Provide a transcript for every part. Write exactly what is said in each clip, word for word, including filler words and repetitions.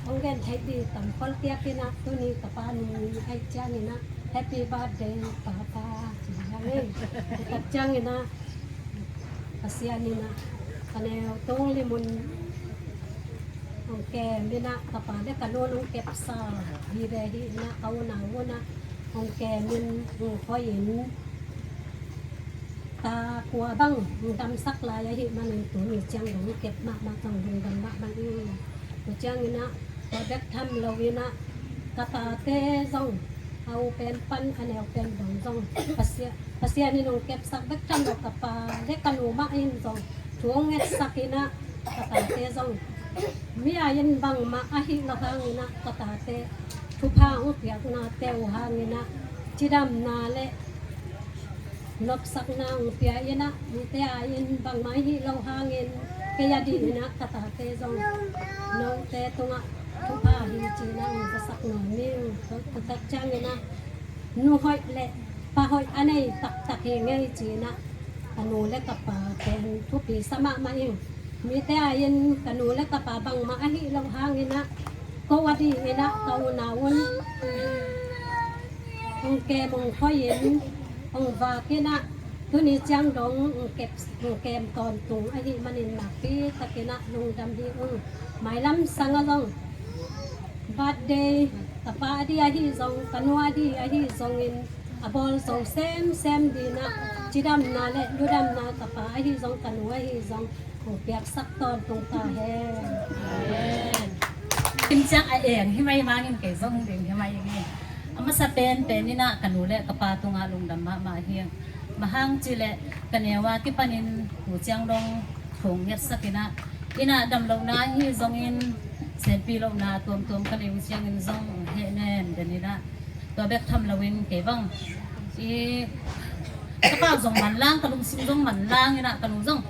Hong gen thei di tam khol piak in ah, tuni ka pa nung ahih ciangin ah, "Happy birthday, Papa," ci hang ei. Tua tak ciangin ah, Pasian in ah, ka neu tung lim un hong kem in ah, ka pa le ka nu hong kepsa vive hi in ah, ka unau un ah hong kem in, hong khoi in, ta kua bang hong damsak lai ahih manin tuni ciang dong kep mahmah, hong lungdam mahmah ing. Tua ciangin ah, tua bek tham lo in ah, ka pate zong, a u pen pan a neu pen bang zong, Pasian, Pasian in hong kepsak bek tham lo, ka pa le ka nu mah in zong thu hong ngetsak in ah, ka tate zong, mi a in bangmah ahih lo hangin ah, ka tate thupha hong piaknate uh hangin ah, cidamna le nopsakna hong pia in ah, mite a in bangmah ahih lo hangin, kei a dih in ah, ka tate zong note tungah thupha hi ci in ah, hong zasak nuam ing. Tua tak ciangin ah, nu hoih le pa hoih a nei taktak hi ing ei ci in ah, ka nu le ka pa pen thupi sa mahmah ing. Mite a in ka nu le ka pa bangmah ahih lo hangin ah, ko a dih in ah, ka unau un hong kem, hong khoi in, hong vak in ah, tuni ciang dong hong kep, hong kem tawntung ahih manin nakpi takin ah lungdam hi ung. Mailam sang ah zong, birthday, ka pa a dih ahi zong, ka nu a dih ahi zongin, a bawl zo semsem dih in ah, cidamna le ludamna, ka pa ahi zong, ka nu ahi zong, hong piaksak tawntung ta hen. Amen. Kin ciang a eng hi mai mangin, kei zong ding hi mai ing. A masa penpen in ah, ka nu le ka pa tungah lungdam mahmah hi. Bang hang cih leh, ka neu a kipanin tu ciang dong thu hong ngetsak in ah, in ah damlohna ahi zongin, senpi lohna tuamtuam ka nei uh ciangin zong hehnem den in ah, tua bek tham loin kei bang, i, ka pa zong manlang, ka lungsim zong manlang in ah, ka nu zong,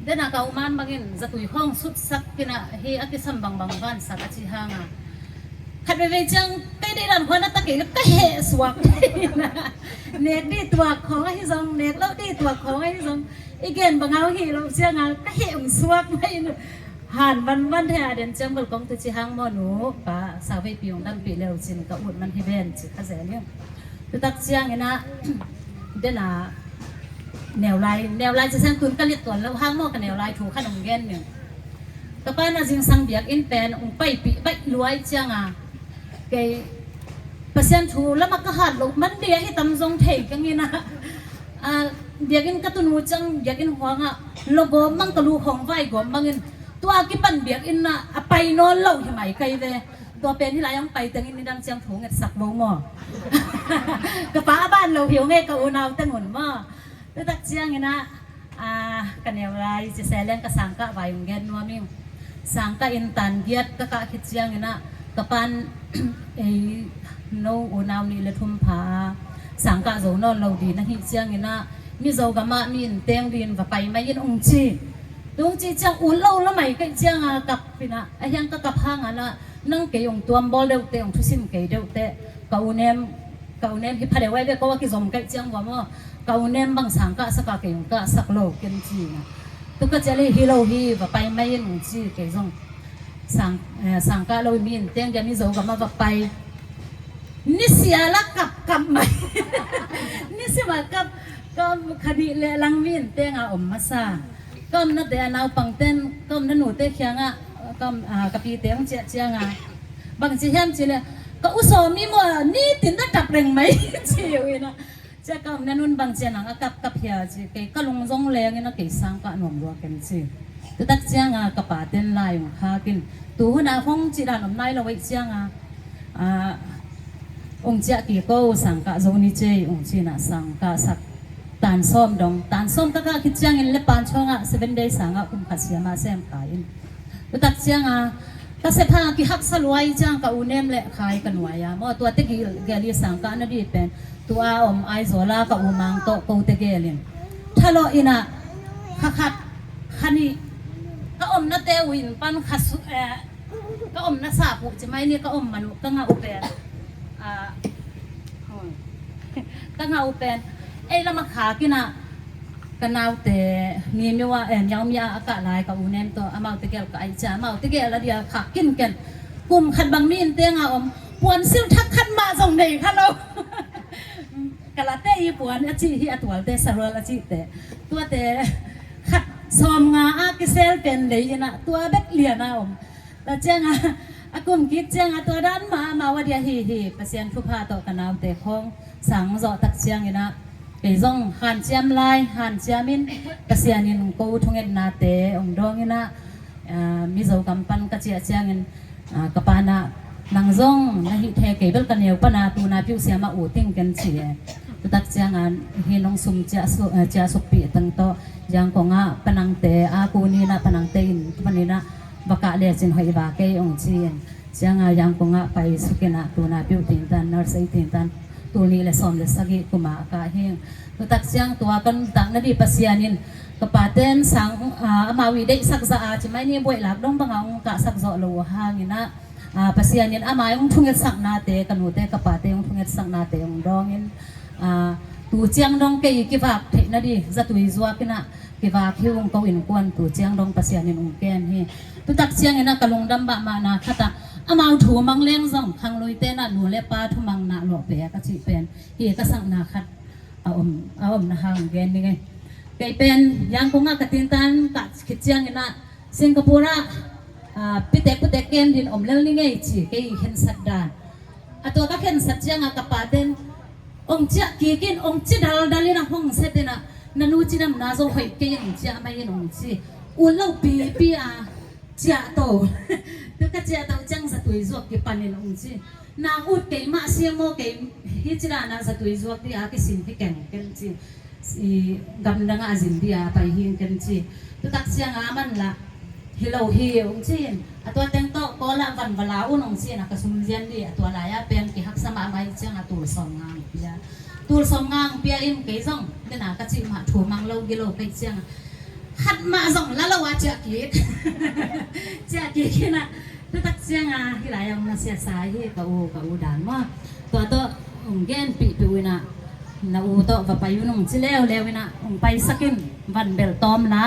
den a ka u man bangin zatui khawng sutsak in ah, hi a kisam bangbang vansak a ci hang a, khat veivei ciang kei deih dan khua na ta kei, ka heh suak in ah, nek dih tuak khawng ahi zong, nek loh dih tuak khawng ahi zong, i gen bang a uh hi lo ciang a, ka heh um suak mai in, han vanvan thei a den ciang bel kong tu ci hang maw, nu pa, sau veipi hong dampih le uh cin, ka ut man hi ven ci kha zel ing. Tutak ciangin ah, den a, neu lai, neu lai ci seng, tun ka lit tuan lo hang maw, ka neu lai thu khat hong gen ning. Ka pa na zingsang biakinn pen hong paipih baih luai ciang a, kei Pasian thu lamah ka hat loh man dih ahi tam zong thei keng in ah, a, biakinn ka tun uh ciang, biakinn huang ah lua gawp mang, ka lu khawng vai gawp mangin, tua kipan biakinn ah a pai nawn lo hi mai kei ve. Tua pen hih lai hong pai tengin nidang ciang thu ngetsak bo maw? Ka pa a ban lo hi ung ei, ka unau teng un maw? Tutak ciangin ah, a, ka neu lai ci se leng, ka sangkah vai hong gen nuam ing. Sangkah in tan giat ka kah khit ciangin ah, ka pan, ei, no unau nih le thum pha a, sangkah zo nawn lo dih na hih ciangin ah, Mizo gamah mi inn teng dih in va pai mai in, hong ci. Tung ci ciang, ut lo la mai kei ciang a, kap in ah, a hiang ka kap hang a na, nang kei hong tuam bawl deuh teh, hong thusim kei deuh teh, ka u nem, ka u nem hi pha deuh ai ve, ko a kizom kei ciang va maw, ka u nem bang sangkah sak a, kei hong kahsak lo ken ci na. Tu ka ciah le, hi lo hi, va pai mai in, hong ci, kei zong sang, eh, sangkah lo mi inn teng dia Mizo gamah va pai. Nisia la kapkap mai. Nisia la kap, ka om kha nih le lang mi inn teng a om masa. Ka omnate a naupangten, ka omna nute kiangah, ka om, ah, ka pite hong ciah ciangah, bang ci hiam cih leh, ka u Sawmi maw, nitin a kap reng mai ci uh in ah. Cia ka omna nun bang cia nang a kapkap hia ci, kei ka lung zong lengin a kei sangkah nuam lua ken ci. Tutak cianga ka paten lai ung khakin, tu huna hong cih dan om nai lo ei cianga, ah, ung ciah kiko, sangkah zo ni cei ung cina sangkah sak. Tan sawm dong, tan sawm ka kah khit ciangin le pan chawngah seven day sangah kum khat siama sem kha in. Tutak cianga ka sepha kihaksa luai ciang ka u nem le khai ka nuai a maw, tuate gel, gel i sangkah na dih pen tua om Aizawla ka u Mang tawh kote gelin thalawh inah kha khat kha nih ka omnate uh in pan kha su, eh, ka omna sap uh ci mai ni, ka om man uh ka ngah uh pen, ah, ka ngah uh pen ei lam a khakin ah ka naute mi miu ah, eh, miau mi ah a kah lai ka u nem tawh amaute gel ka aih cia, amaute gel a dia khakin ken Kum khat bang mi inn teng a om, puan sil thak khat mah zong nei kha lo. Kalate i puan a cih hi, a tualte sarual a cihte, tuate khat sawmnga a kisel pen lei in ah tua bek lian a om. Tua ciangah a kum kik ciangah tua dan mah amau a dia hi hi. Pasian thupha tawh ka naute khawng sang zawh tak ciangin ah kei zong hanciam lai, hanciam in Pasian in ko thungetnate hong dawng in ah, aa, Mizo kam pan ka ciah ciangin, aa, ka pa in ah, nang zong na hih the, kei bel ka neu pan a tu na piuh siam a ut ing ken ci e. Tutak ciangah hi nong sum ciah su-, aa, ciah sukpih teng tawh Yangon ah Panangte a ku ni in ah Panangte in tu pan in ah va kah lecin hoih va kei hong ci in. Ciangah Yangon ah pai suk in ah tu na piuh tintan, nurse ei tintan, tul nih le sawm le sagih kum a kah hi. Tutak ciang tua ka nuntakna dih Pasian in ka paten sang, aa, amau i deihsak zah a ci mai ni buaih lak dong bangah hong kahsak zawh lo uh hangin ah, aa, Pasian in amau hong thungetsaknate, ka nute ka pate hong thungetsaknate hong dawng in, aa, tu ciang dong kei i kivak theihna dih zatui zuak in ah kivak hi ung. Ko innkuan tu ciang dong Pasian in hong kem hi. Tutak ciangin ah ka lungdam mahmahna khat ah amau thu mang leng zong khangluite in ah nu le pa thu mang na lawh pek a cih pen hi ka sakna khat a om, a omna hang gen ning ei. Kei pen Yangon ah ka tintan kah khit ciangin ah Singapore ah, aa, pitek putek kem din om lel ning ei ci kei i khensat dan. A tua ka khensat ciangah ka paten hong ciah kik in, hong ci daldal in ah hong set in ah na nu cidamna zong hoih kei in hong ciah mai in hong ci. Ut lo pipi a ciah to. Tu ka ciah to ciang zatui zuak kipan in hong ci. Na ut kei mah siam maw, kei hi ci dan ah zatui zuak dih a kisin hi keng ken ci. I gamdang ah a zin dih a pai hi ken ci. Tutak ciangah a man lah hi lo hi hong ci in. A tua teng tawh Kawl ah van va la un hong ci in ah ka sum lian dih a tua lai ah pen kihaksa mahmah ih ciangah tul sawmnga hong pia. Tul sawmnga hong pia in kei zong dena ka cih mah thu mang lo gilo kei ciangah khat mah zong la lo a ciah kik. Ciah kik in ah tutak ciangah hih lai ah hong na siasa hi ka u, ka u dan maw. Tua tawh hong genpih peuh in ah na u tawh va pai un hong ci leuleu in ah hong paisak in van bel tawm la.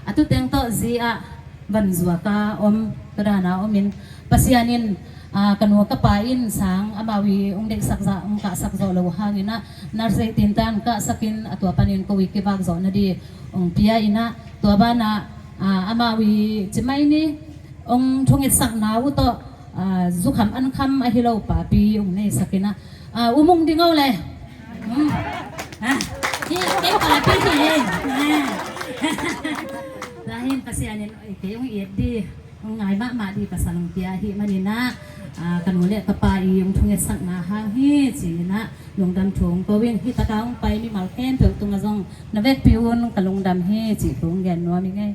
A tu teng tawh zi ah van zuak a om, tua dan a om in Pasian in, aa, ka nu ka pa in sang amau i hong deihsak zah hong kahsak zawh lo hangin ah nurse ei tintan kahsak in a tua panin ko i kivak zawhna dih hong pia in ah tua banah, aa, amau i ci mai ni hong thungetsakna uh tawh, aa, zukham ankham ahi lo papi hong neisak in ah, aa, U Mung Ding o le. Hmm. Ah, hi, kei papi hi. Ah. Tua hin Pasian in kei hong et dih, hong ngai mahmah dih pasal hong pia ahih manin ah, aa, ka nu le ka pa i hong thungetsakna hang hi ci in ah lungdam thu hong ko in, hih tak a hong pai mimal khempeuh tungah zong na vekpi un ka lungdam hi cih thu hong gen nuam ing ei.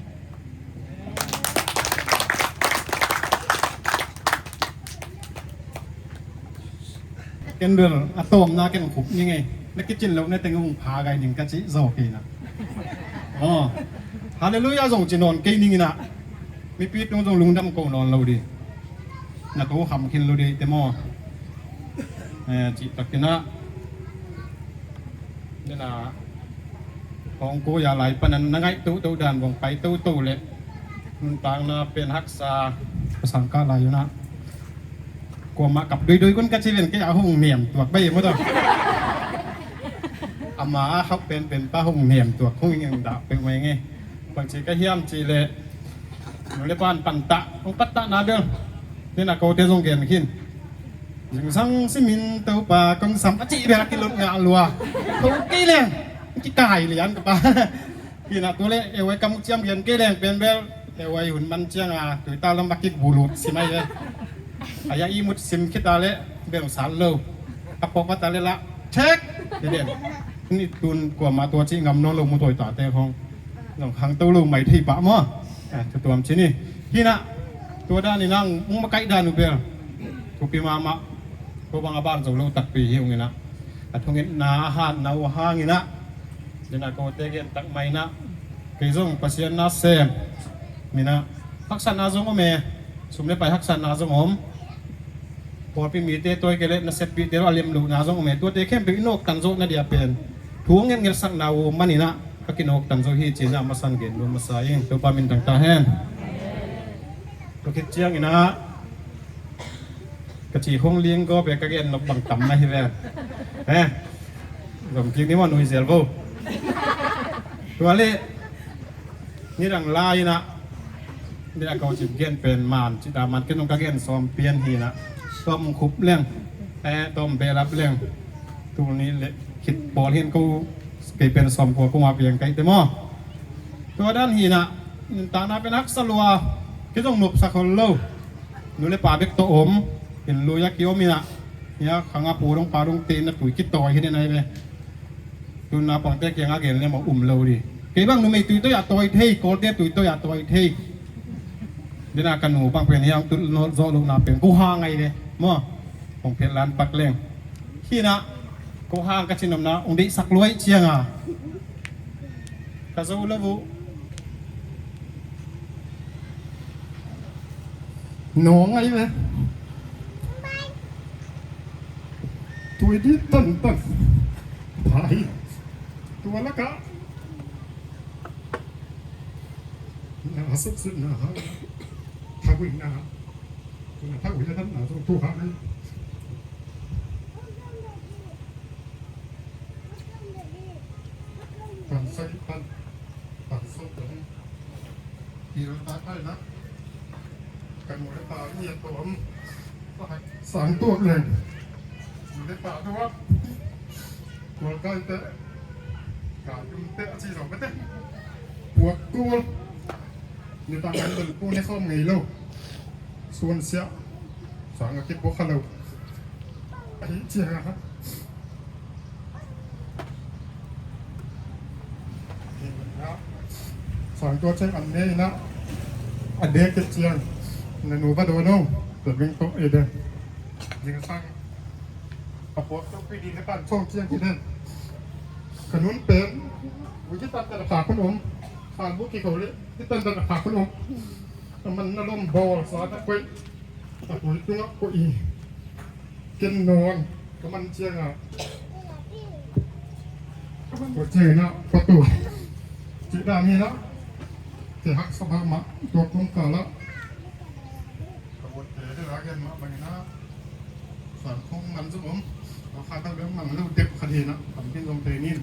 Ken bel a tawmna ken khup ning ei. Na kicin loh na teng hong pha gai ning ka cih zaw kei na. Aw. Halleluiah zong ci nawn kei ning in ah. Mipi tung zong lungdam ko nawn lo dih. Na ko kham khin lo dih te maw. Eh, cih tak in ah. Dena hong ko ya lai panan na ngaih toto dan vong pai toto le nuntakna pen haksa pasang ka lai un ah. Kuamah kap doidoi kun ka ci ven kei a hong niam tuak bai maw tawh. Ama a khauh penpen pa hong niam tuak hong ing dah peuh mai nge. Bang ci ka hiam ci le nu le pan pantah hong pattah na bel. Nena kote zong gen khin. Zingsang simin Topa kong sam a cih bel a kilot ngah lua. Ko kei leng kikai lian ka pa. Kina tu le ewai kamuk ciam gen kei leng pen bel ewai hun man ciang a tuita lam a kik bulut simai e. Aya imut sim khita le bel sat lo. A pok vata le la thek. Ni den. Ni tun kuamah tua cih ngam nawn lo mu toita te khong. Nong khangto lo mai thei pah maw. Eh, tutuam ci ni. Hina tua dan in ang ung makaih dan uh bel thupi mahmah. Ko bang a ban zo lo takpi hi ung in ah. A thungetna a hatna uh hang in ah. Dena kote gen tak mai in ah. Kei zong Pasian na sem. Min ah. Haksatna zong om e. Sum le pai haksatna zong om. Pawlpi mite tawi kei le naseppihte lo a lemlohna zong om e. Tuate khempeuh i nawktan zawhna dia pen thu ngetngetsakna uh om manin ah ka kinawktan zo hi ci-in ah a masan gen nuam masa ing. Topa min thang ta hen. Tua khit ciangin ah Ka ci khong liang gawp e, ka gen nop bang tam na hi ve. Eh, zom kik ni maw, nui zel vo. Tua leh nidang lai inah, nidang ko cip gen pen man cita man, kei nong ka gen sawm pian hi inah. Tawm khup leng, eh, tawm belap leng, tul nih leh khit pawl hin ko, kei pen sawm kua kua piang kai te maw. Tua dan hi inah, nuntakna pen haksa lua, kei zong nopsa khol lo. Nu le pa bek tawh om, inn lui a kiom inah, hia khang a pu dong pa dong te inah tui kitawi hi den ahi ve. Tun naupangte kiangah gen lem a um lo ding. Kei bang numei tui tawi a tawi thei, Kawlte tui tawi a tawi thei. Dena ka nu bang pen hiang tut zawh lohna pen ko hang ahi ve maw. Hong phet lan pak leng. Hi inah, ko hang ka cin omna hong deihsak luai cianga ka zo lo uh. Nawng ahi ve. Tui di tantan. Pai. Tua lakah na a suk suk na ha. Thaguina. Tuna thaguina dan na tu tu ha. Kan sai pan, kan sai pan. Ira ta kai na. Kan mo le ta ni to am. Sang tuak leng. Mo le ta tuak. Kual kai te. Kai tum te a ci zong te. Puak tuak. Ni ta kan tul pu ni som ngei lo. Suan sia. Sang a kip bok kha lo. Ahi cia. Sang tua ciang an ne inah, a dek kei ciang na nu va dawn o, tua beng tawh ei den. Zingsang a puak tawh pi di na kan cawng ciang kei den. Ka nun pen ui ci tantan a khak hun om. Khan bu kikho le ci tantan a khak hun om. A man na lom bawl sa na koih. A pui tungah koih i. Ken nawn ka man ciangah, ka man ko ciangin ah ka tu cih dan hi nah. Kei haksa mahmah tua kong kal ah ka buatte ding a gen mah bangin ah, san khong man zong om, a kha tak deuh mang lo deuh khat hi nah, kam kin zong thei nin,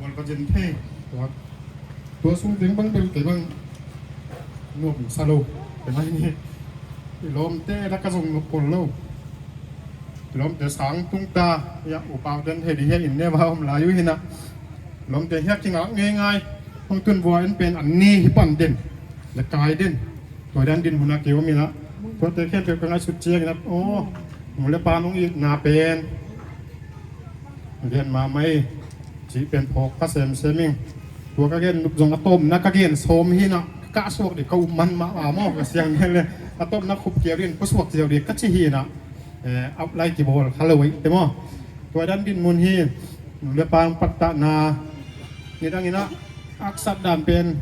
kual ka zen thei tua. Tua sung teng bang bel kei bang nuam sa lo. Kei mai ni i lawmte lak ah zong nuam pol lo. I lawmte sang tung ta, ya, u pau den he di he in ne va om lai uh hi nah. Lawmte hiak kingak ngeingai. Hong tun vua in pen an ni hi pan den, le kai den. Tua dan dinmun ah kei om hi nah. Tuate khempeuh ka ngaihsut ciangin ah, aw, nu le pa nong itna pen lian mahmah hi cih pen phawk ka semsem ing. Tua ka gen nup zong a tawpna ka gen sawm hi nah, ka kah suak ding ka um man mahmah maw, ka siang gen le a tawpna khup kiau ding, ka suak kiau ding ka ci hi nah. Eh, outline kibawl kha lo ahi te maw. Tua dan dinmun hi. Nu le pa hong pattahna nidang in ah haksat dan pen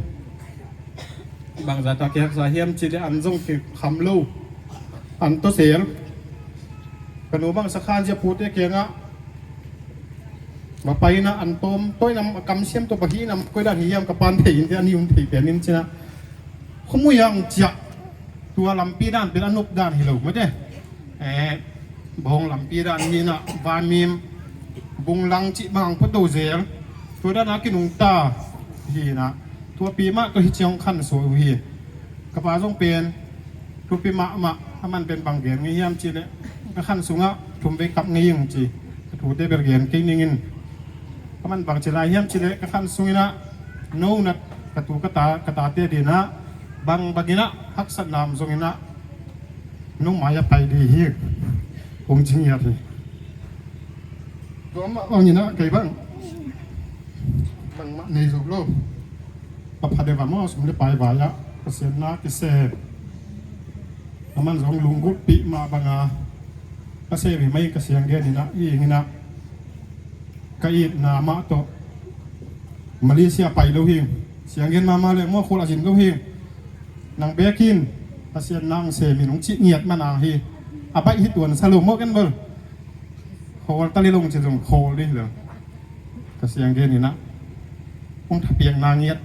bangzah tak kihaksa hiam cih leh an zong kikham lo. An tawsel. Ka nu bang sakhan zia pute kiangah va pai in ah an tawm tawi nam a kamsiam tawh va hi nam koi dan hi hiam ka pan thei in te an hi un thei pen in ci nah. Khumui ah hong ciah. Tua lampi dan pen a nop dan hi lo mate. Eh, bawng lampi dan hi nah, vanmim bunglang cih bang hong put do zel. Tua dan a kinungta hi nah. Tuapi mah tawh hi ciang hong khansuah uh hi. Ka pa zong pen tuapi mahmah, a man pen bang gen ngei hiam cih leh ka khan sungah thum vei kap ngei ing ci. Ka thute bel gen kei ning in. A man bang ci lai hiam cih leh ka khan sung in ah no nat ka tu ka ta, ka tate din ah bang bangin ah haksatna om zongin ah no mai ah pai ding hi. Kong ci ngiat hi. Tua mah bangin ah kei bang bangmah nei zo lo. Ka pha deuh a maw, sum le pai vai ah ka siatna kisem. A man zong lunggulhpih mah banga ka sem hi mai, ka siang gen in ah, i ing in ah. Ka itna mah tawh Malaysia pai lo hi. Siang gen mahmah leh maw, khol a zin lo hi. Nang bekin a siatna hong sem in hong cih ngiat man a hi. A baih hi tuan sa lo maw ken bel. Khawl ta leh long ci zong khawl ding hi lo. Ka siang gen in ah hong thapiakna ngiat.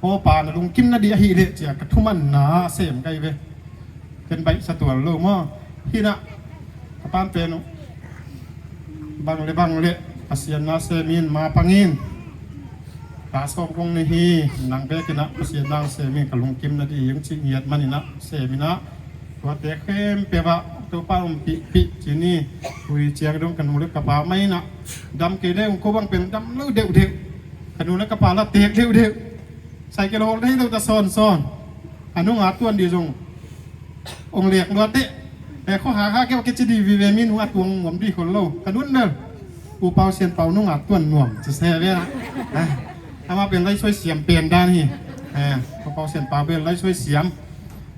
Aw pa, na lungkim na dih ahih leh ci a ka thumanna sem kai ve. Ken baih sa tuan lo maw. Hi nah, Pan pen uh bang le bang le Pasian na semin ma pangin ta sawm kong ni hi. Nang bekin ah Pasian na semin ka lungkim na di hi ung ci ngiat manin ah semin ah tuate khempeuh ah Topa umpihpih ci ni. Tuni ciang dong ka nu le ka pa mai in ah dam kei le ung ko bang pen dam lo deuhdeuh. Ka nu le ka pa la tek deuhdeuh. Cycle hawl thei lo ta sawnsawn. A nunga tuan di zong ong lek lua teh. E khuaha kha keu kici di vive mi nunga tuang nuam di khol lo. Ka nun bel U Pau Sian Pau nunga tuan nuam ci se ve na. Ama pen laisuai siam pen dan hi. U Pau Sian Pau pen laisuai siam.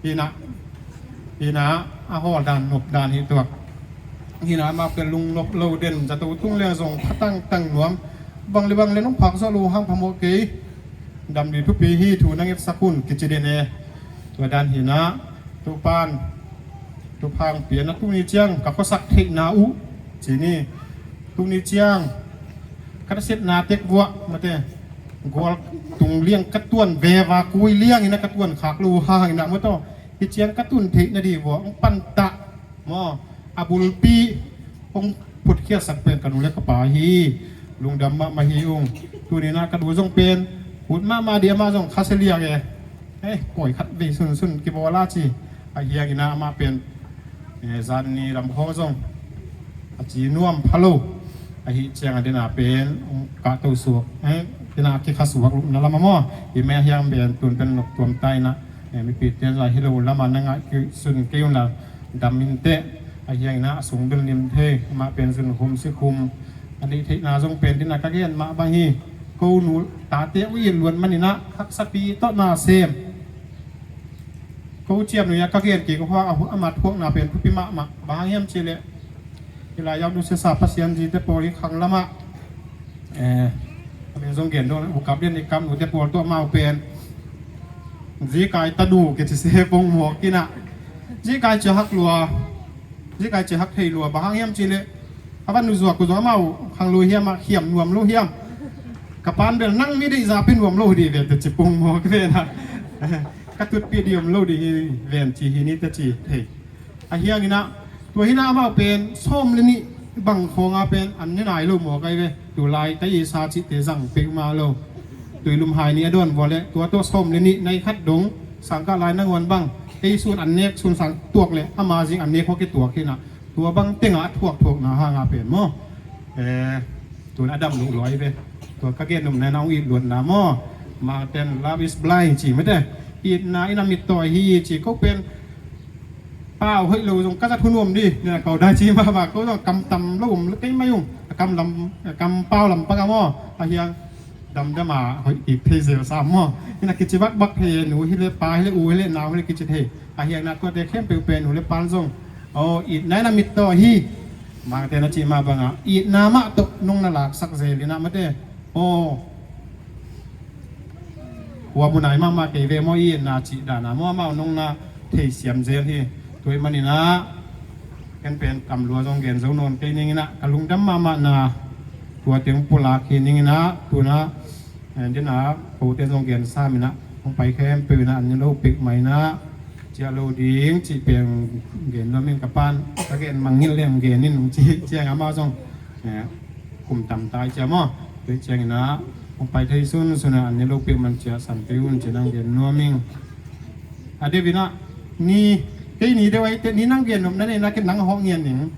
Hina hina a hawl dan nop dan hi tuak. Hina ama pen lungnop lo den zato tung le zong phatang tang nuam. Bang le bang le nong phak zawh lo hang phamawh kei. Dam di thupi hi thu na ngetsak un kici den e. Tua dan hina Tupan Tuphang pian a tuni ciang ka khuasak theihna uh ci ni. Tuni ciang ka nasetna tek vuah mate gual tung liang ka tuan veva kui liang ina ka tuan khak lo hang ina maw taw hi ciang ka tun theihna di vuah ong pantah maw a bulpi ong phutkhiasak pen ka nu le ka pa hi. Lungdam mahmah hi ung. Tunina ka du zong pen ut mahmah di ama zong khasia liak e. Ei pawi khat vei sunsun kibawl a ci. A hiangina amah pen zan ni lam khaw zong a ci nuam pha lo. Ahi ciang a dena pen kahto suak dena kikha suak lupna lam a maw hi me a hiang pen tun pen noktuam ta ina mipi ten zai hi lo lama na ngah sun kei unla dam in teh. A hiangina a sung bil nim thei amah pen zun hum si hum a neih theihna zong pen dina ka gen mah bang hi. Ko nu tate uh it luat manina haksapi tawh na sem. Ko ciam nui a ka gen kik hua a mat huakna pen thupi mahmah bang hang hiam cileh. Hilai yau nu sesa Pasian zite pawl hi khang lamah a min zong gen dong ukap lian i kam nute pawl tuah mau pen zikai tadu ke ci se pong mawk ina zikai cia hak lua. Zikai cia hak thei lua bang hang hiam cileh a van nu zuak ku zong amau khang lui hiam a khiam nuam lo hiam. Ka pan bel nang mi deih zapi nuam lo di ve te ci pung maw ki vena ka tutpi di om lo di hi ven ci hi ni te ci thei. A hiangina tua hina amau pen sawm le nih bang khawnga pen an ne nai lo maw kai ve. Tulai ka isa cihte zang peuhmah lo. Tuilum hai ni a dawn vua le tua tawh sawm le nih nai khat dong sangkah lai nanguan bang ei sun an nek sun sang tuak le ama zing an nek hua kituak hina. Tua bang tengah a thuakthuakna hanga pen maw tun a dam luh luai ve. Tua ka gen num nena hong it luatna maw. Mangten love is blind ci mate itna ina mittawi hi ci ko pen pau hoih lo zong ka zat hun uam di nena kau dai ci mama ko zong kam tam lo um kei mai ung. Kam lam kam pau lam paka maw a hiang damdama hoih kik thei zel sam maw. Ina kici bakbak thei nu hile pa hile u hile nau hile kici thei. A hiangna tuate khempeuh pen u le pan zong aw itna ina mittaw hi. Mangte na cih mah bangah itna mah tawh nong na laksak zel ina mate aw hua munai mahmah kei ve maw itna cih dana maw amau nong na theisiam zel hi. Tuai maninah ken pen kamlua zong gen zo nawn kei ninginah ka lungdam mahmahna tua teng pulak hi ninginah tunah dena kote zong gen saminah hong pai khempeuh inah an ni lo pek mah inah ciah lo ding cih peng gen nuam in ka pan ka gen mangngilh lem gen in hong cih ciang amah zong kum tam tai cia maw. Tui cianginah hong pai thei sunsunah an ni lo pek man ciah san kei un ci nang gen nuam ing. A deuh inah ni kei ni deuh aite ni nang gen nuam na nei na kei nang hawh ngian ning.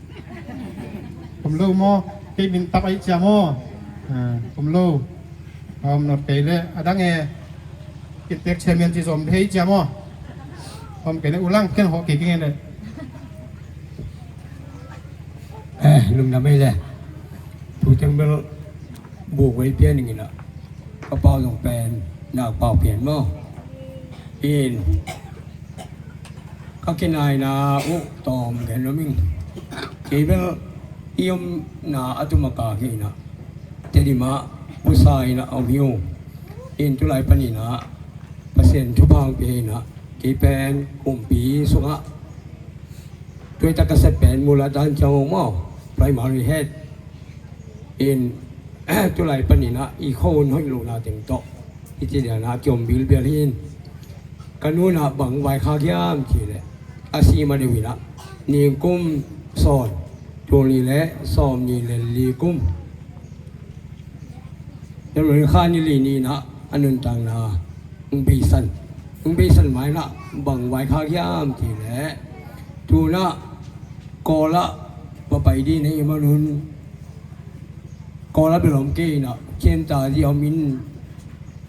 Kum lo maw kei min tap ahi cia maw. Kum lo. Om not kei le a dang e. Kin tek chairman ci zom thei cia maw. Om kei le ulang ken hawh kei kingen le. Lungdam ei le. Thu teng bel buk vei pian ing inah ka pau zong pen nak pau pian maw. In ka kinaina uh tawm gen lo ming. Kei bel i omna a tuma ka kei inah Tedim ah pusa inah om hi uh. In tulai paninah Pasian thupha hong pia inah kei pen kumpi sungah tuaita ka set pen mula dan ciang hong maw primary head. In tulai paninah i kho hun hoih lohna teng tawh i ci lianah kiom bilbial hi in ka nunah bang vaikhak hiam cileh a si ma deuh inah ningkum sawn Tul nih le sawmnih le li kum January kha ni li ni-in ah a nuntakna hong beisan. Hong beisan ma-in ah bang vaikhak hiam cih leh, tu-in ah Kawl ah va pai ding na hih manun, Kawl ah bel om kei in ah, Kenta ding om in,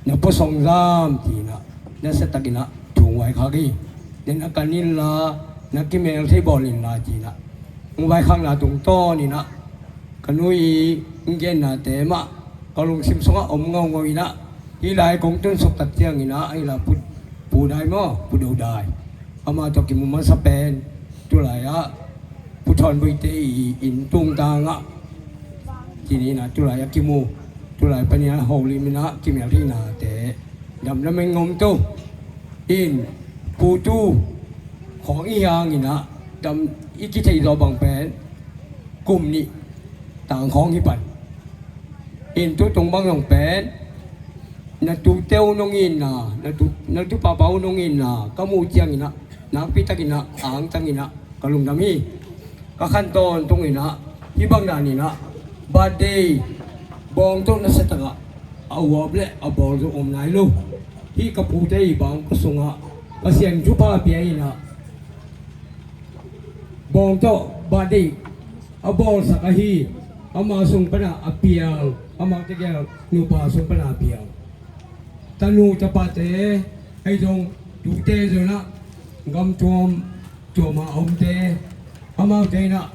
na pua sawm zam ci-in ah, nasia takin ah thu hong vaikhak hi. Na na kan inla, na kimel thei bawl inla ci-in ah, hong vaikhakna tungtawnin ah, ka nu i hong gennate mah ka lungsim sungah om ngaungau in ah, hih lai kong tun suk tak ciangin ah, hih lai Pu, Pu Dai maw, Pu Do Dai, amah tawh kimu masa pen, tulai ah Pu Thawn Buite i inn tungtang ah, ci-in ah tulai ah kimu, tulai panin ah holim in ah kimel theihnate dam lamen ngom tu in, Pu Tu khawng i hi hangin ah, dam i kithei zaw bang pen kum nih tang khawng hi pan. In tu tung bang zong pen, na tute uh nong itna, na tu, na tupapa uh nong itna ka muh ciangin ah, nakpi takin ah, a angtangin ah ka lungdam hi. Ka khan tawntung in ah, hih bang danin ah, birthday bawng tawh nasia tak ah, a uap le a bawl zong om nai lo. Hih ka pute i bang ka sungah Pasian thupha pia in ah, bawng tawh birthday a bawlsak ahi, ama sung pan ah a piang, ama tegel nupa sung pan ah a piang. Tanu tapate ahi zong, tute zong ah, gam tuam tuam a omte, amaute in ah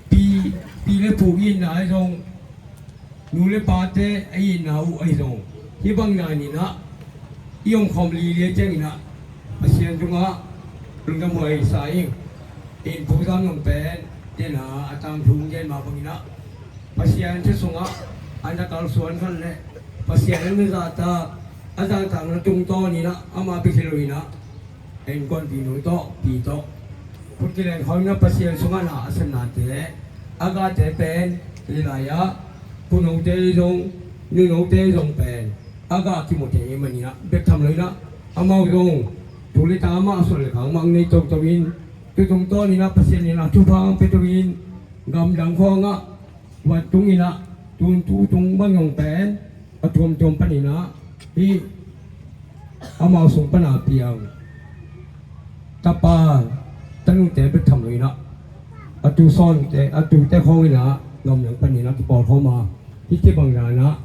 pi, pi le pu itna ahi zong, nu le pate a itna uh ahi zong, hih bang danin ah i omkhawm lili ciangin ah Pasian tungah lungdamhuai sa ing. In Pu Zam Nong pen, den a, a tangthu hong gen mah bangin ah, Pasian thu sungah a na kalsuan khat le Pasian a na zahtak, a zahtakna tungtawnin ah amah bek hi lo in ah, innkuanpihnu tawh, pi tawh, Pu Kilen Khawng in ah Pasian sungah na a sepnate, a gate pen, hih lai ah Pu Note zong, Nu Note zong pen a gah kimu thei ahih manin ah bek tham lo in ah, amau zong tu le ta mah, suan le khang mah nei toto in, tu tungtawnin ah Pasian in ah thupha hong pia to in, gamdang khawngah vantung in ah, tun tu tung bang zong pen a tuamtuam panin ah, hih amau sung pan a piang tapa tanute bek tham lo in ah, a tu sawnte, a tute khawng in ah gamdang panin ah kipawlkhawm a, hih ci bang dan ah,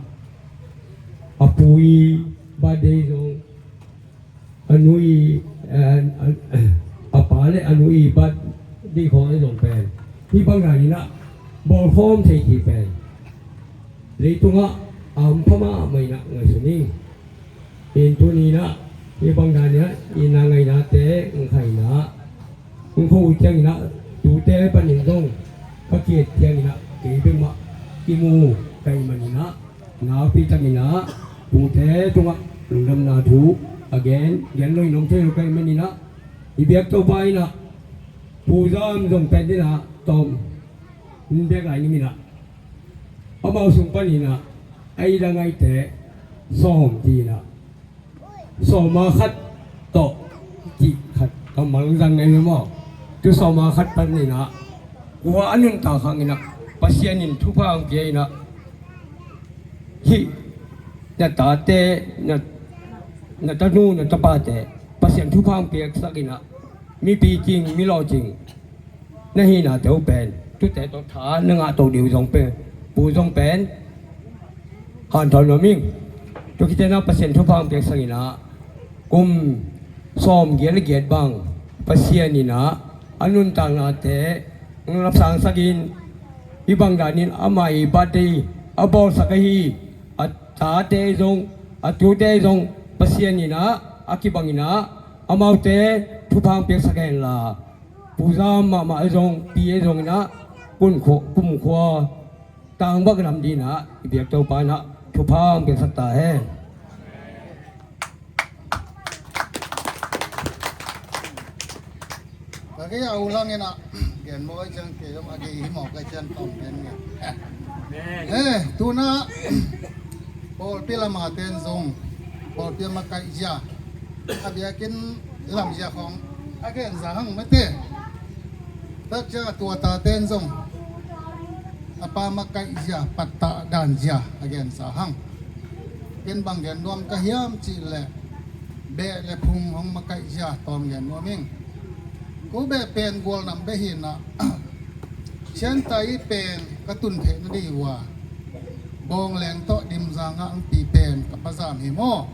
a pu i birthday zong, a nu i, eh, a, a pa le a nu i birthday khawng ahi zong pen, hih bang danin ah bawlkhawm thei cih pen leitungah a hampha mahmah in ah ngaihsun ing. In tuni in ah hih bang danin ah i na ngainate hong khaina, hong kho uh ciangin ah, tute panin zong ka ki-et ciangin ah, kei bek mah kimu ka hih manin ah, nakpi takin ah pute tungah lungdamna thu a gen, gen lo in om thei lo ka hih manin ah, i biak Topa in ah Pu Zam zong pen den ah tawm in biak lai ning in ah, amau sung panin ah a it a ngaihte sawm ci-in ah, sawm a khat tawh cih khat kammal zang ngai maw. Tu sawm a khat panin ah, kua a nuntak hangin ah Pasian in thupha hong pia in ah, hih na tate, na, na tanu, na tapate Pasian thupha hong piaksak in ah, mipi cing, mi lawh cing na hihnate uh pen, tute tawh tha na ngah to ding uh zong pen, pu zong pen hanthawn nuam ing. Tua khit ciangin ah Pasian thupha hong piaksak in ah, kum sawmgiat le giat bang Pasian in ah a nuntaknate hong lapsangsak in, hih bang danin amah i birthday a bawlsak ahi a tate zong, a tute zong Pasian in ah a kibang in ah amaute thupha hong piaksak hen la, Pu Zam mahmah ahi zong, pi ahi zongin ah, kum khua, kum khua tang bak lam ding in ah i biak Topa in ah thupha hong piaksak ta hen. Ka kei a u lang in ah, gen maw, ai ciang kei zong a kei hi maw, ka cian tawm gen nge. He, tu-in ah pawlpi lam a ten zong, pawlpi a makaih zia, a biakinn lam zia khawng a gen za hang mate. Tak ciang a tua ta ten zong A pa makaih zia, pattah dan zia a gensa hang. Ken bang gen nuam ka hiam cih leh beh le phung hong makaih zia tawm gen nuam ing. Ko beh pen Gualnam beh hi-in ah, Siantai pen ka tun theih nading uh a, Bawngleng tawh Dimzang ah hong pi pen ka Pa Zam hi maw.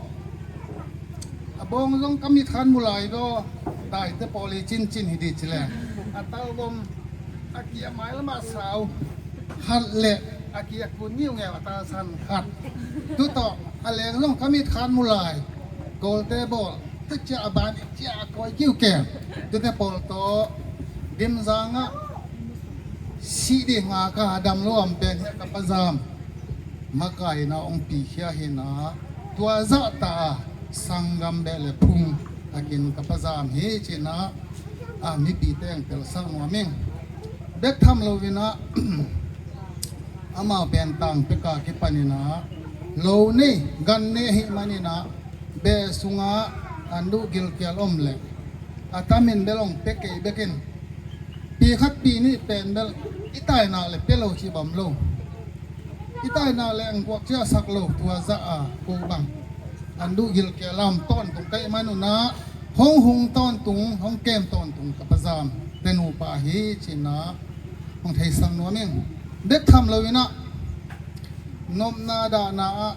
A bawng zong ka mit khat mu lai daw, taite pawl hi cincin hi ding ci leng, a tal bawm a kia mai lamah sau khat le a kia kun ngiungeu a tal san khat. Tu tawh a leng zong ka mit khat mu lai, Kawlte bawl, ka cia a ban cia a kawi kiukiu. Tute pawl tawh Dimzang ah sih ding a ka dam lo a om pen hi a, ka Pa Zam makai-in ah hong pikhia hi-in ah, tua zahta a sanggam beh le phung takin ka Pa Zam hi ci-in ah, a mipi teng telsak nuam ing. Bek tham lo-in ah, amau pen tang pek a kipan-in ah lo nei gan nei ahih manin ah, beh sungah an duh gilkial om leh a tamin bel hong pia kei bekin, pi khat pi nih pen bel i taina le pia lo ci bam lo. I taina le ang kuak ciahsak lo, tua zah a ko bang an duh gilkial a om tawntung ka hih manun ah, hong hung tawntung, hong kem tawntung ka Pa Zam te nupa hi ci-in ah hong theisak nuam ing. Bek tham lo-in ah, nopna dahna ah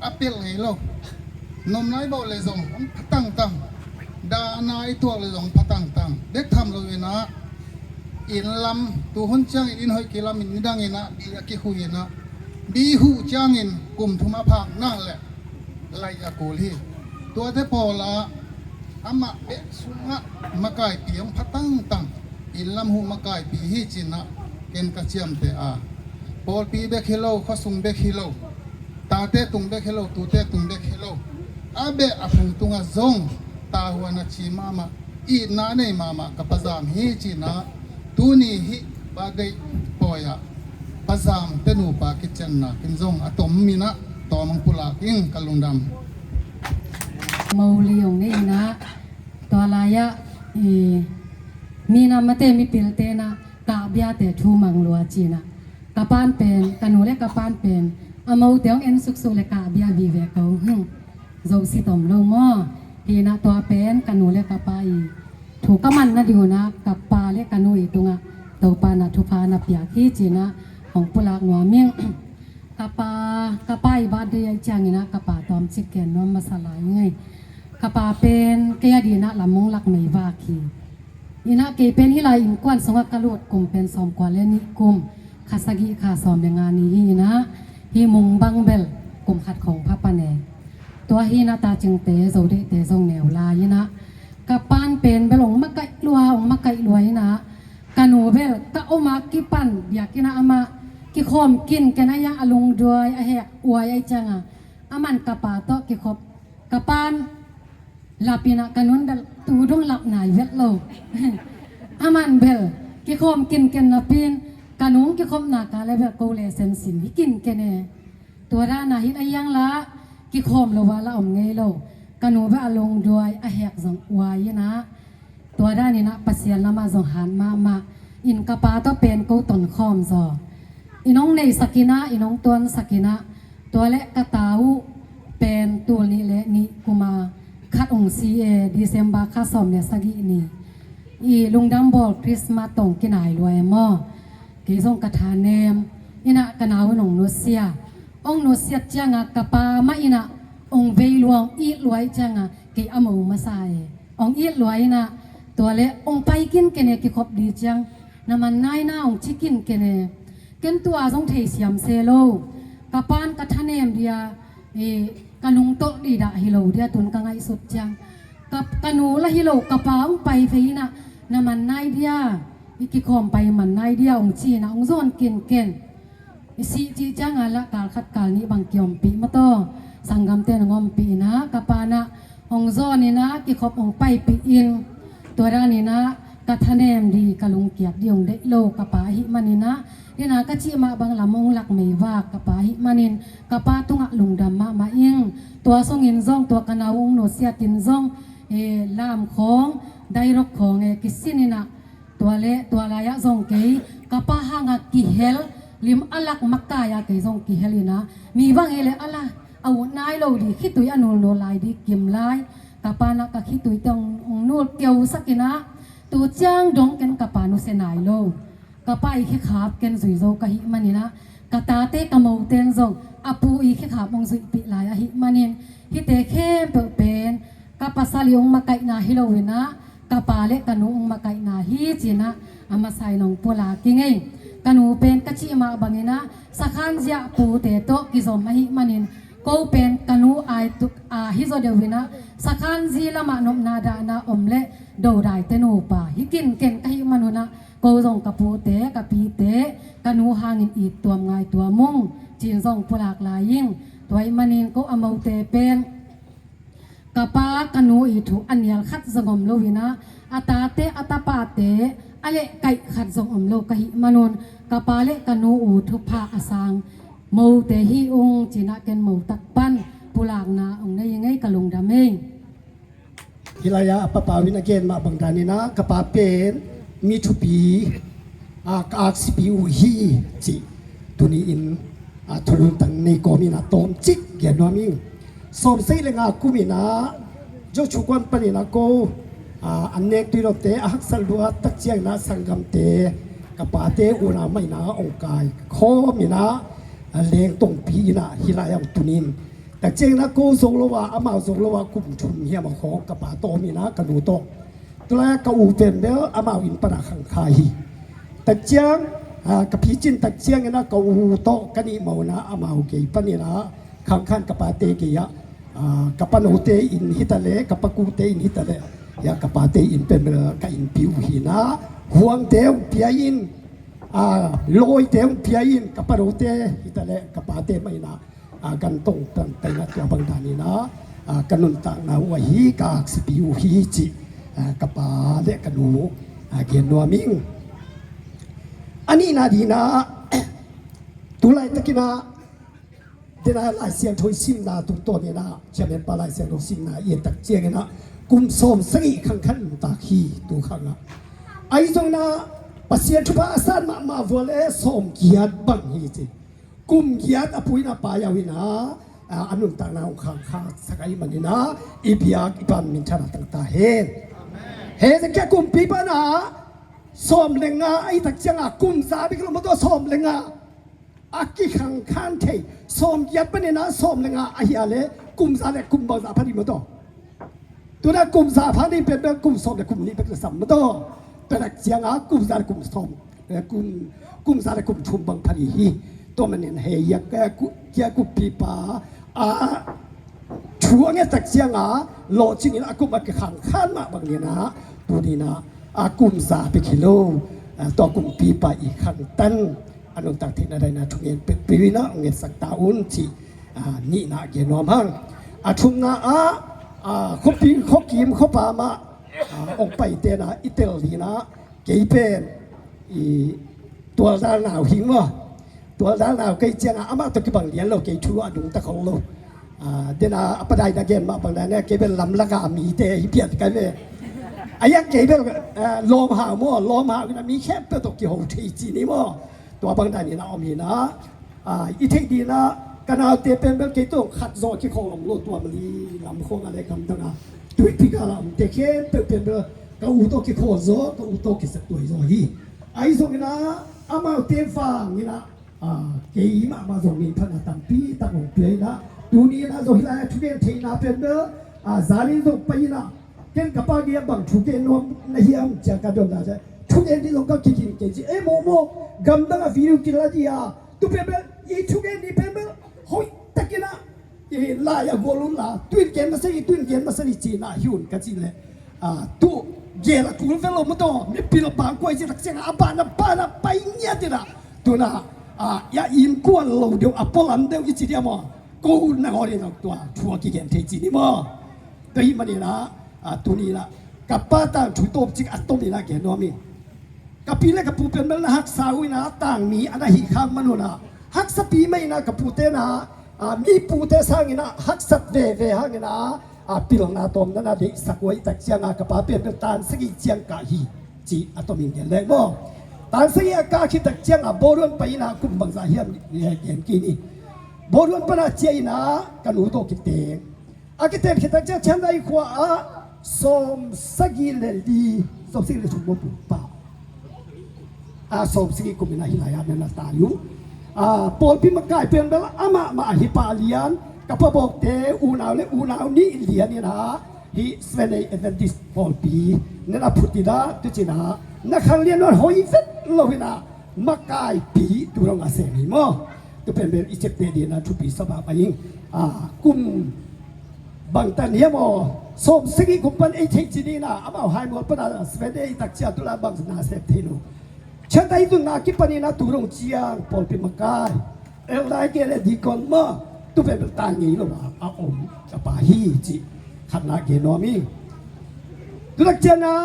a pelh ngei lo. Nopna i bawh le zong hong pha tangtang, dahna i tuak le zong hong pha tangtang. Bek tham lo-in ah, inn lam, tuhun ciangin inn hoih kilamin nidangin ah bi a kikhui-in ah, bi huh ciangin kum thum a phak nak leh laih a kul hi. Tuate pawl ah amah beh sungah makaipi hong pha tangtang, inn lam huh makaipi hi ci-in ah ken ka ciamteh a, pawlpi bek hi lo, khuasung bek hi lo, tate tung bek hi lo, tute tung bek hi lo, a beh a phung tungah zong tavuan a ci mahmah, itna a nei mahmah ka Pa Zam hi ci-in ah, tuni hih birthday pawi ah Pa Zam te nupa kicianna kin zong a tom in ah tawm hong pulak ing. Ka lungdam. Mo lei hong nei in ah, tua lai-ah, eh, mi namte, mipilte in ah kahbiate thu mang lua ci-in ah, ka pa'n pen, ka nu le ka pa'n pen a mote hong en suksuk le kahbia vive ko. Hmm. Zo si tom lo maw. Hi-in ah tua pen ka nu le ka pa i thu ka man nading un ah, ka pa le ka nu i tungah Topa'n ah thupha na piak hi ci-in ah hong pulak nuam ing. Ka pa, ka pa i birthday ahih ciangin ah ka pa tawmcik gen nuam masa lai ing ei. Ka pa pen kei a dingin ah lam hong lak meivak hi. In ah kei pen hih lai innkuan sungah ka lut kum pen sawmkua le nih kum, kha sagih kha sawm le nga ni hi-in ah, hih mung bang bel kum khat khawng pha pan e. Tua hi-in ah tacingte, zo deihte zong neu lai in ah, ka pa'n pen bel hong makaih lua, hong makaih lua in ah, ka nu bel ka om a kipan biakinn ah amah kikhawm kinken a, a lungduai a hek uai ahih ciangah, aman ka pa tawh kikhop, ka pa'n lap in ah, ka nu'n bel tu dong lap nai vet lo. Aman bel kikhawm kinken napi-in, ka nu kikhopna ka le bel ko le semsim hi kinken e. Tua dan a hih a hiang lah kikhawm lo a lah om ngei lo. Ka nu bel a lungduai a hek zong uai in ah, tua dan in ah Pasian lamah zong hat mahmah in, ka pa tawh pen ko tonkhawm zaw in hong neisak in ah, in hong tuansak in ah, tua leh ka ta uh pen tul nih le nih kum a khat hong si e, December kha sawm le sagih ni. I lungdam bawl Christmas tawh kinai lua e maw. Kei zong ka thanem in ah, ka nau in hong nusia. Hong nusiat ciangah ka pa mah in ah hong vei lua, hong it lua ahih ciangah kei a mo masa e. Hong it lua in ah, tua leh hong pai kinken e, kikhop ding ciang, na man nai na, hong ci kinken e. Ken tua zong thei siam se lo. Ka pa'n ka thanem ding a, eh, ka nungtolh ding dah hi lo ding a, tun ka ngaihsut ciang. Ka, ka nu lah hi lo, ka pa hong pai phei in ah, na man nai ding a, i kikhawm pai man nai ding a, hong ci in ah hong zawn kinken. I sih cih ciangah lah kal khat kal nih bang kiompih mataw, sanggamte na ompih in ah, ka pa'n ah hong zawn in ah kikhop hong paipih in, tua dan in ah ka thanem ding, ka lungkiat ding hong deih lo ka pa ahih manin ah, in ah ka cih mah bang lam hong lak meivak ka pa ahih manin, ka pa tungah lungdam mahmah ing. Tua sungin zong, tua ka nau hong nusiat in zong, eh, lam khawng, dairok khawng, eh, kisin in ah, tua leh tua lai-ah zong kei ka pa hangah kihel, Lim a lak makai a kei zong kihel inah, mi bang hi le a la a ut nai lo di, khitui a nulnul lai di kim lai. Ka pa inah ka khitui te hong, hong nul keu sak inah, tu ciang dong ken ka pa nusia nai lo. Ka pa i khekhap ken zui zo ka hih man inah, ka tate ka moten zong a pu i khekhap hong zuihpih lai ahih manin, hihte khempeuh pen ka pasal i hong makaihna hi lo inah, ka pa le ka nu hong makaihna hi ci inah, a masa in hong pulak ing ei. Ka nu pen ka cih mah bang inah, sakhan zia pute tawh kizom ahih manin, ko pen ka nu ai tuk a hi zaw deuh inah, sakhan zi lamah nopna dahna om le dodaite nupa hi kinken ka hih man un ah, ko zong ka pute, ka pite, ka nu hangin it tuam ngai tuam ung ci-in zong pulak lai ing. Tua ahih manin ko a mote pen ka pa ka nu i thu a nial khat zong om lo inah, a tate a tapate a lehkaih khat zong om lo ka hih man un, ka pa le ka nu u thupha a sang mote hi ung ci inah, ken motak pan pulakna hong nei ing ei, ka lungdam ei. Hih lai-ah a Pa Pau in a gen mah bang dan inah, ka pa pen mi thupi, a, ka aksipi uh hi cih tuni-in, a, thu nuntakna nei kawm inah tawmcik gen nuam ing. Sawmsagih le nga kum inah Joshua kuan pan inah ko, a, an nek tuilote a haksa lua tak ciang inah sanggamte, ka pate unau mah inah hong kaikhawm inah, a, lengtongpi inah hih lai-ah hong tun in. Tak ciang inah ko zo lo a, amau zo lo a kum thum hiam a khawng ka pa tawh om inah, ka nu tawh. Tu lai-ah ka u pen bel amau inn panah khangkha hi. Tak ciang, a, ka picin tak ciang inah ka u tawh ka nih mawh inah amau gei pan inah khangkhan, ka pate gei-ah, a, ka panote inn hi ta leh, ka pakute inn hi ta leh, ya, ka pate inn pen bel ka innpi uh hi inah, huangte hong pia in, a, lawite hong pia in, ka panote hi ta leh, ka pate mah inah, a, kan tong tan taina tua bang dan inah, a, ka nuntakna uh ahi, ka aksipi uh hi cih, a, ka pa le ka nu, a, gen nuam ing. A nihna dinah, tu laitak inah, dena Lai Siangtho i simna tungtawn inah, chairman pa Lai Siangtho simna i et tak ciang inah, kum sawmsagih khang khat nuntak hi tu khang ah. Ahi zong inah, Pasian thupha a san mahmah vua le sawmgiat bang hi ci. Kum giat a pu inah pai au inah, a, a nuntakna hong khangkha sak ahih man inah, i biak i pan minthan a tang ta hen. Hezekiah kumpipa inah sawm le nga ahi tak ciang a, kum za bek lo maw, tua sawm le nga a kikhangkhan thei. Sawmgiat pan inah sawm le nga ahi a le, kum za le kum bang za pha ding maw tua? Tu inah kum za pha ding pen bel kum sawm le kum nih bek le sam maw tua? Tua tak ciang a kum za le kum sawm, eh, kum, kum za le kum thum bang pha ding hi. Tua manin hei yak, eh, ku, kia kumpipa a thu a nget tak ciang a, lawhcing inah a kum a kikhangkhan mah bang inah, tuni inah a kum za bek hi lo, a, tua kumpipa i khantan a nuntak theihna daina thungen peuhpeuh inah hong ngetsak ta un cih, a, nihna gen nuam hang. A thumna ah, a, khuapi, khuakim khuapa mah, a, hong paite inah i tel ding inah, kei pen i tualdal nau hing maw. Tualdal nau kei ciang a, amah tawh kibang lian lo, kei thu a dungta khol lo. A, dena a Pa Dai na gen mah bang dan inah, kei bel lamlak a mite hi pian kai ve. A iang kei bel, eh, lawmhau maw, lawmhau inah mi khempeuh tawh kiho thei ci ni maw. Tua bang dan inah om inah, a, i theih ding inah, ka naute pen bel kei tawh khat zaw a kikholh om lo, tua Mali lam khawng a le gamdang a, Tuipi gal a omte khempeuh pen bel ka u tawh kikholh zaw, ka u tawh kisatuai zaw hi. Ahi zong inah, amaute vang inah, a, kei mahmah zong minthanna tampi tak hong pia inah, tuni inah zong hih lai-ah thugen theihna pen bel, a, zan in zong pai inah, ken ka pa gei-ah bang thugen nuam na hiam ci-a ka dotna ciang, thugen ding zong ka kiging kei ci. Ei maw maw, gamdang a video kila ding a, tu pen bel i thugen ding pen bel hoih tak inah, i lai a gual un la, tu in gen masa ni, tu in gen masa ni ci inah hi un ka cih leh, a, tu gel a kul vet lo maw tua, mipil a bang kuai ci tak ciang a, a ban a ban a pai ngiat inah, tu inah, a, ya innkuan lo deuh, a pualam deuh i ci diam maw, ko nangawn inah tua thu a kigen thei ci ni maw. Tua ahih man inah, a, tuni inah ka pa tangthu tawmcik a tom inah gen nuam ing. Ka pi le ka pu pen bel na haksa uh inah, tangmi a na hih khak man un ah, haksapi mah inah ka pute inah, a, mi pute sang inah haksat veve hang inah, a, pilna tawm na na deihsak uh ahih tak ciang a, ka pa pen bel tan sagih ciang kah hi ci a tom in gen leng maw. Tan sagih a kah khit tak ciangah Bawluan pai inah kum bangzah hiam, eh, gen kik ni. Bawluan panah ciah inah ka nu tawh kiteng. A kiteng khit tak ciang Chiangdai khua ah sawm sagih le li, sawm sagih le thum maw pu pa. A sawm sagih kum inah hih lai-ah na na tai uh. A pawlpi makai pen bel amah mah hi pah lian, ka pabawkte unau le unau nih lian inah hih Seventh Day Adventist pawlpi na na phut inah tu ci inah na khang lian nawn hoi vet lo inah makaipi tu dong a sem hi maw. Tu pen bel i ciapteh ding inah thupi sa pah ing. A kum bangtan hiam aw, sawm sagih kum pan ei theih ci ni inah amau Haimual pan a Seventh Day tak ciang tu lai bang na sem thei lo. Chiangdai tun na kipan inah tu dong ciang pawlpi makai, elder kei le deacon maw, tu pen bel tai ngei lo a a om ka pa hi cih khatna gen nuam ing. Tu tak ciang inah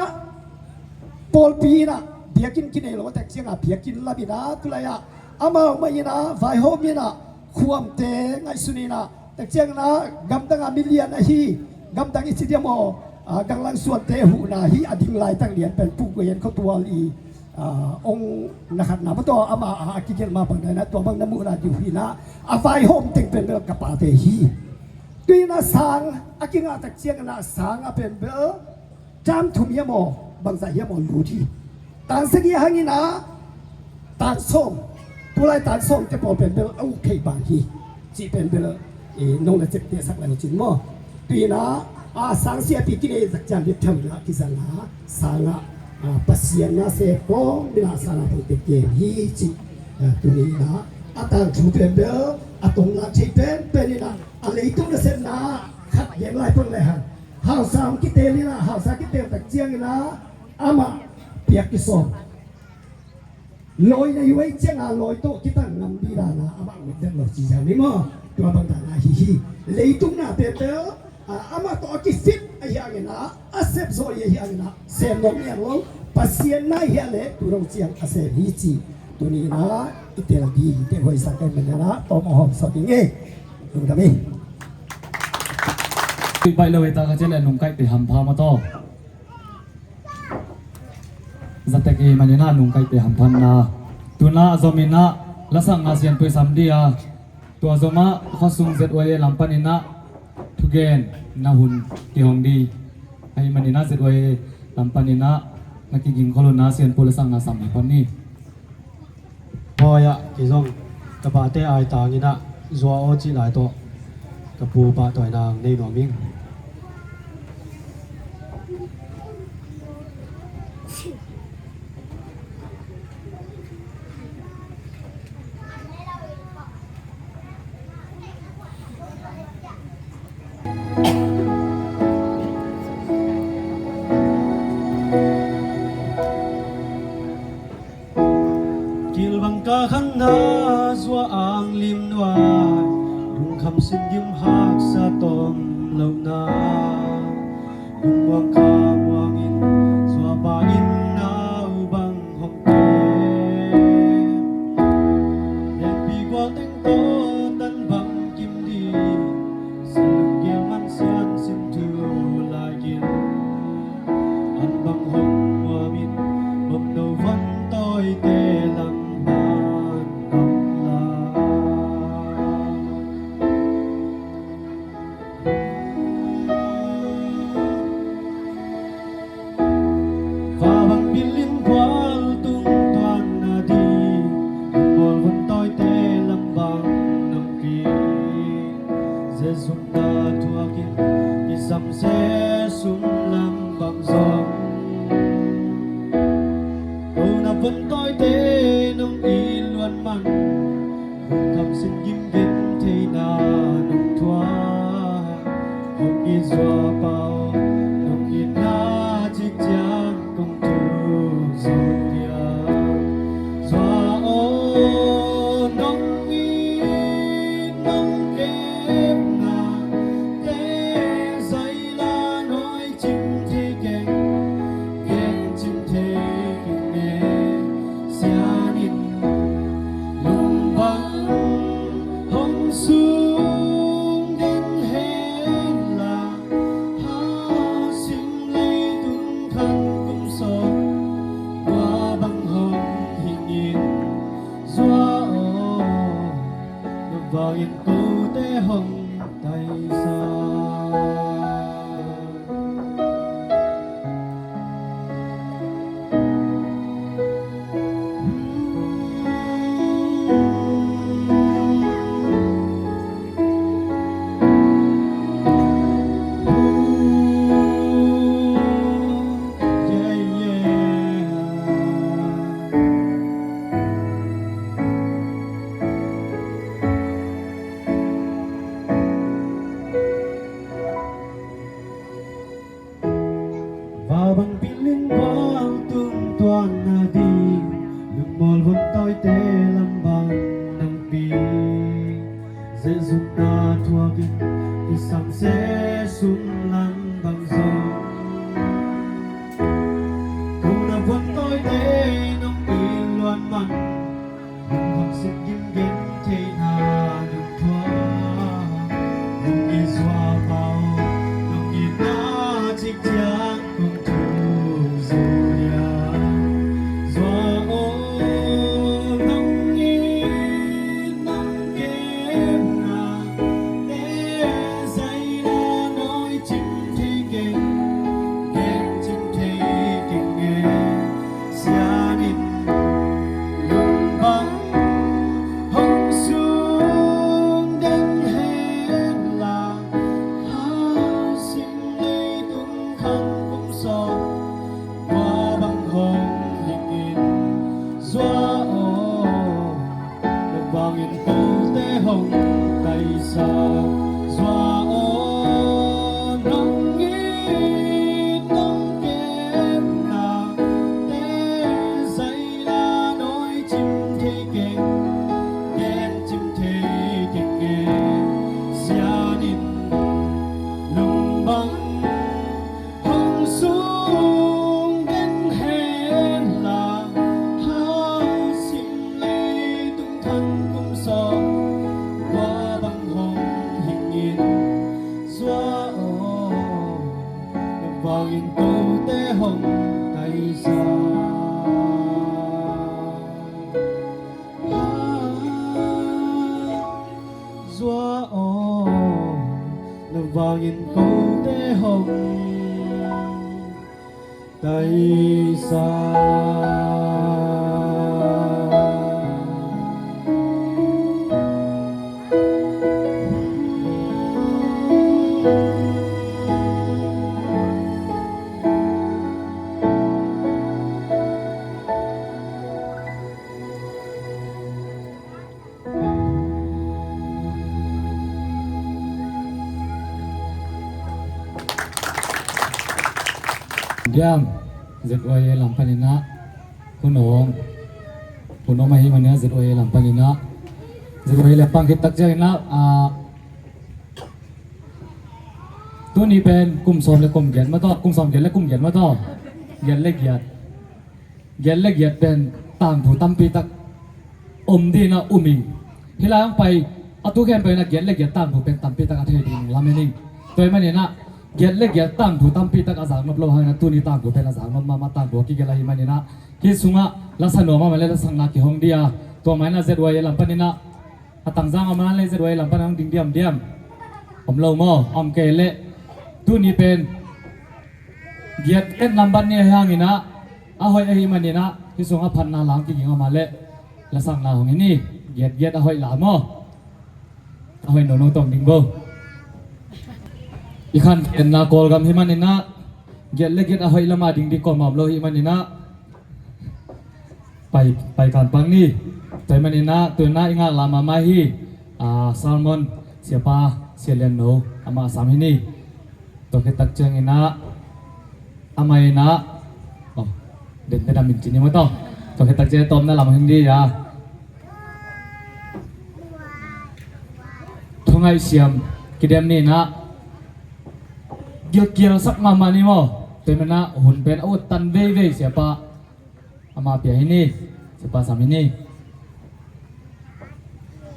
pawlpi inah biakinn kinei lo tak ciangah biakinn lam inah tu lai-ah amau mah inah vaihawm inah khuamte ngaihsun inah tak ciang inah gamdang a milian ahi, gamdang i ci diam aw, a, ganglang suante huhna hi a ding laitak lian pen Pu Guai Yan Khua Tual i, a, ong na khatna maw tawh amah a, a kigelh mah bang inah tua bang na muhna diu hi inah a vaihawm teng pen bel ka pate hi. Tu inah sang a kingah tak ciang inah sang a pen bel tam thum hiam aw, bangzah hiam aw lut hi. Tan sagih a hang inah tan sawm, tu lai tan sawm te pawl pen bel a uk thei bang hi cih pen bel, eh, nong na ciapteh sak lai uh cin maw. Tu inah a sang siapi kinei tak ciang bek tham inah kizang a sangah, a, Pasian na se kawm inah sangah pawlpi kem hi cih, a, tu ni inah a tangthu pen bel a tong nak thei penpen inah a leitung nasepna khat gen lai pang le hang. Hausa hong kitel inah, hausa kitel tak ciang inah amah piak kisawm. Lawi na hi uh ei ciangah lawi tawh kitan ngam dih dan a amah ngut den lo ci zang ni maw. Tua bang dan a hi hi. Leitung na pen bel, a, amah tawh a kifit ahi hang inah, a sep zawh ahi hang inah sem nuam niang lo. Pasian na hi a leh tu dong ciang a sem hi ci. Tu ni inah i tel dih i tel huai sak pen man inah tawm a hawm sawt ding e. Lungdam hi. Baih lo e, ta ka cian le nungkaihte hampha maw tawh. Zatek i man inah nungkaihte hamphanna. Tu inah a zom inah lasakna sianpui sam dih a, tua zomah khuasung Z Y A lam pan inah thugen na hun kihong dih. Ahih man inah Z Y A lam pan inah na kiging khol un inah sianpui lasakna sam hamphan ni. Bawi ah kei zong ka pate aitang inah zua aw cih lai tawh ka pu pahtawina nei nuam ing. Kilbang ka khanna zua ang lim nuai, lungkham sim gim haksa tawm lohna, lungmuang kha muangin zua bangin nau bang hong kem. Lianpi gual teng tawh tan bang kim ding, sian lunggil man sian sim thu lai gil. An bang hong muamin bawmno van tawite lam man gamla. Vangin kote hong taisa. Vabang pilin bang tung tuan na ding, lungmawl vun tawite lam bang nang pi. Zezum na thuakin kisam zezum lang bang zong, ko na vun tawite nong pi luan man. Lungkham sik gim gen theihna lungthuak, nong i zua pau, nong i na cik ciang kong thu zu dia. Zua aw, nong i nong kemna te zaila nawi cim thei keng, gen cim thei keng e. Sianin lungpang hong sung den hen la, hau sim leitung khang kum sawm, tua bang hong hingin zua aw. Vangin kote hong taisa. Zua aw, nong it nong kemna te zaila nawi cim thei keng, gen cim thei keng e. Sianin lungpang hong sung den hen la, hau sim leitung thang kum sawm, tua bang hong hingin zua aw. Vangin kote hong taisa. Zua aw, na vangin kote hong taisa. Diam, Z Y A lam paninah hun om, hun om ahi maninah Z Y A lam paninah, Z Y A lam pang khit tak cianginah, ah, tuni pen kum sawm le kum giat mah tawh, kum sawm giat le kum giat mah tawh, giat le giat. Giat le giat pen tangthu tampi tak om dinah um ing. Hih lai hong pai a tu khempeuh inah giat le giat tangthu pen tampi tak a thei ding lamen ing. Tua hih maninah giat le giat tangthu tampi tak a zaknop lo hanginah tuni tangthu pen a zaknop mahmah tangthu a kigelh ahi maninah hih sungah lasa nuam mahmah le lasakna kihong dih a, tua maninah Z Y A lam paninah a tangzang om a le Z Y A lam pan hong ding diamdiam om lo maw? Om kei leh tuni pen giat et nambat ni ahi hanginah a hoih ahi maninah hih sungah phatna la hong kiging om a leh lasakna hong hi ni. Giat giat a hoih la maw? A hoih nono tawng ding bo. I khan enna Kawlgam hi maninah giat le giat a hoih lama ding dih kawm om lo hi maninah pai, pai kan pang ni. Tua hih maninah tuinah i ngak la mahmah hi. Ah, Salmon siapa Sia Lian No amah a sam hi ni. Tua khit tak cianginah amah inah, oh, den te dam in ci ni maw tawh. Tua khit tak ciang tawpna lam hing dih a. Thungaih siam kidem ninah gilkial sak mahmah ni maw? Tua hih maninah hun pen a ut tan veivei siapa amah pia hi ni, siapa sam hi ni.